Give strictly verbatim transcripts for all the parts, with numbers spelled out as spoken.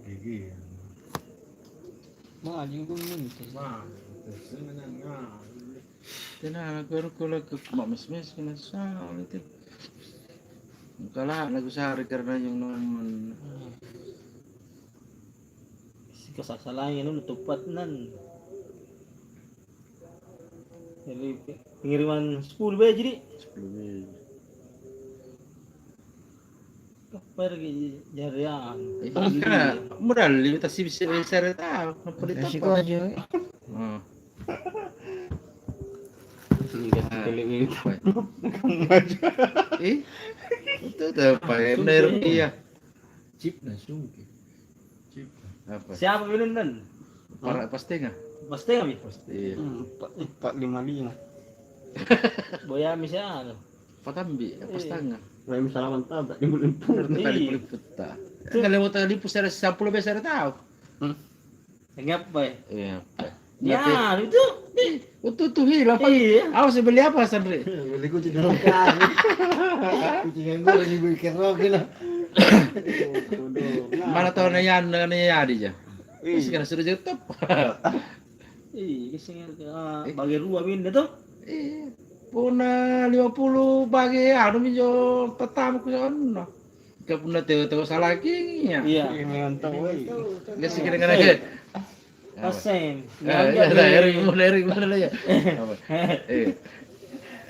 Gigi. Maju gunung. Maju. Tenang, aku harus kalau ke mak mes-mes kena soal itu. Kalau lagu sehari karena yang nonton. Sika sasalai anu tepat nan. Jadi pengiriman sepuluh baji jadi. Sepuluh baji. Pergi jarian. Karena modal lima tas sibisi sehari tahu. Apa ditambah? Kasih kau aja. Hmm. Ini kasih kali ini. Eh, itu tuh pakai bener rupiah. Chip na sungke. Chip. Apa? Siapa minum dan? Para pastengah. Pastengah mi? Iya. Hmm, empat, empat lima lima. Boyami siapa? Patambi, apa setengah? Boyami salaman tahu tak dibulan pun. Tali puliputta. Kalau mau tali pusara sepuluh besar tahu. Hmm. Ngapa? Iya. Ya, itu. Untuk tuh hilang. Iya. Awas beli apa, Sandri? Beli kucing. Kucing yang gue ini beli kerok gitu. Mana tahu na yan na ya di ja. Terus kan sudah jatuh. Iya, keseng bagi dua minda tuh. Iya. Punna lima puluh bagi anu minjo pertama ku sana. Ka punna teo-teo salaki, iya. Iya. Iya, memang tahu, woi. Nggak sih, kira-kira. Eh. Paseng. Eh, iya, iya, iya, iya, iya, iya. Apa? Eh.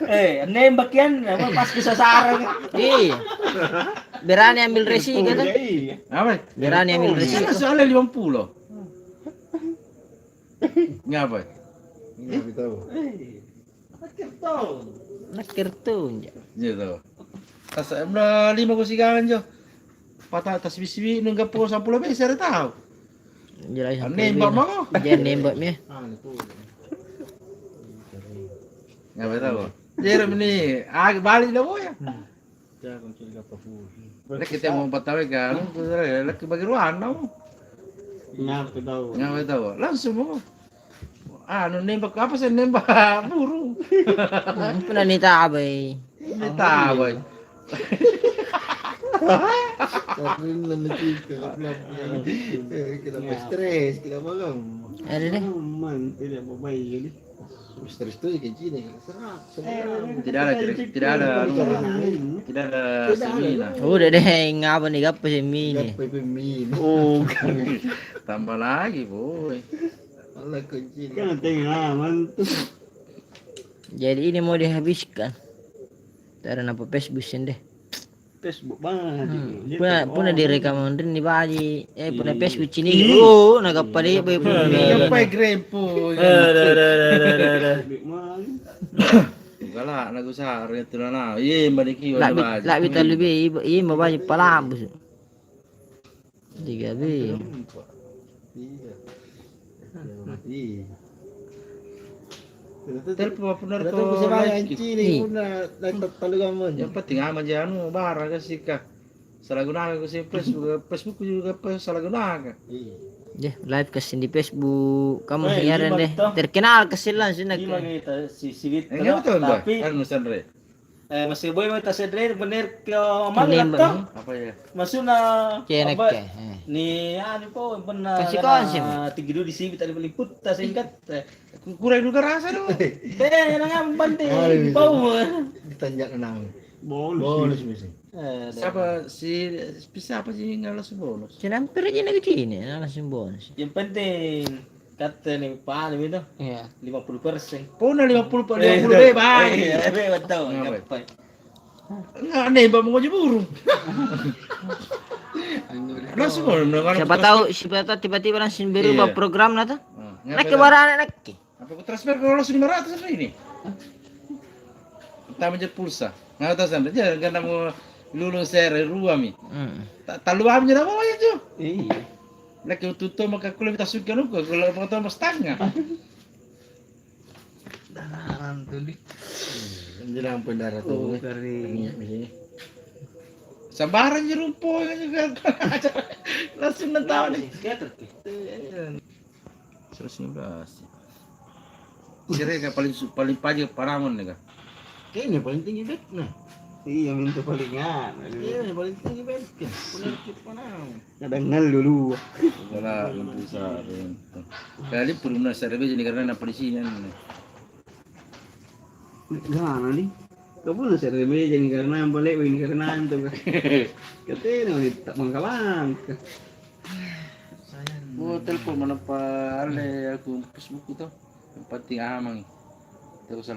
Eh, nembak kian, apa, pas kisah sarang. Iya. Berani ambil resiko, kan? Iya. Apa? Berani ambil resiko. Iya, soalnya lima puluh. Ngapa? Nggak tahu. Eh. Nakke rtong. Nakke rtong, ja. Iya, to. Tas, eh, na lima kusigangan, jo. Pata tas bisiwi nungga po sampulo besere tau. Jelas sampulo. Nembak mako. Jangan nembak mi. Ngapa tau? Jero meni, ah, balik dah boya. Lagi temo pataweka, anu, lagi bagi ruanna mo. Ngapa tau? Ngapa tau? Langsung mo. Anu, nembak apa sih, nembak burung. Pernah nitabai. Nitabai. Tapi nanti kita, eh, kita stres, kita magang. Ada deh. Aman, tidak apa-apa ini. Stres tuh kayak gini, serak, serak. Tidak ada cerita, tidak ada anu, tidak ada semina. Udah deh, ngapa nih, gappa semina? Gappa semina. Oh, tambah lagi, boy. Allah kunci. Kan tengah aman tuh. Jadi ini mau dihabiskan. Tara napa Facebook sende. Facebook banget. Hmm. Puna, puna direkam onreng ni baji. Eh, puna Facebook cini. Oh, nagappa deh, boy, puna. Gappa grempo. Ada, ada, ada, ada, ada. Galak, lagu sare itu lah, nah. Iya, mbak Diki, labi, labi talu be, iya, iya, mbak baji palabus. Tiga B. Iya. Iya. Telepon apa benar to? Iya. Yang penting ama je anu, barang kasih kah. Salah gunakan ku si Facebook, Facebook juga salah gunakan. Iya. Deh, live kasih di Facebook. Kamu siaran deh. Terkenal kasih langsung. Iya, kita si, si Wit. Enggak betul, Mbak. Tapi anu, Sandre. Eh, masih boy mau tasedre bener ke mana to? Apa ya? Maksudnya apa? Ni anu ko pernah kasih konsep. Tinggi dulu di sini tadi meliput, tak singkat. Kurang juga rasa dulu. Eh, nang ambante bau. Ditanjak nang. Bonus. Bonus misi. Siapa si, siapa sih yang langsung bonus? Sinampir aja lagi sini, langsung bonus. Yang penting Katte ni pale mi to? Iya. Lima puluh persen. Pona lima puluh, lima puluh bebas. Iya, bebas tau. Ngapa? Enggak, nembak mau burung. Langsung. Siapa tahu, siapa tahu tiba-tiba langsung berubah programnya tuh. Nakke barang nakke. Apa ku transfer kalau langsung lima ratus hari ini? Pertama je pulsa. Nggak tahu sana. Jangan mau lulus sere ruami. Talu ami je mau aja tuh. Iya. Lagi utuh maka kuliah kita suka nuku kalau mau tahu setengah. Darah tuli. Ini ampun darah tuh. Minyak di sini. Sambarang jeruk poi kan juga. Langsung nang tahu nih. Terus ini berhasil. Sireka paling su-, paling paja paramon nih, Kak. Kayaknya paling tinggi bet nah. Iya, mintu paling anu. Iya, paling tinggi bengkel. Punna cuppa naung. Kadang ngallu lua. Wala, mintu sa, mintu. Kali puruna serebeja ni karena apa di sini, anu. Gana ni. Kapuna serebeja ni karena apa lewe ni karena antu. Katena ni tak bangka-bangka. Oh, telepon mana pa alle aku Facebook itu. Yang penting amangi. Terus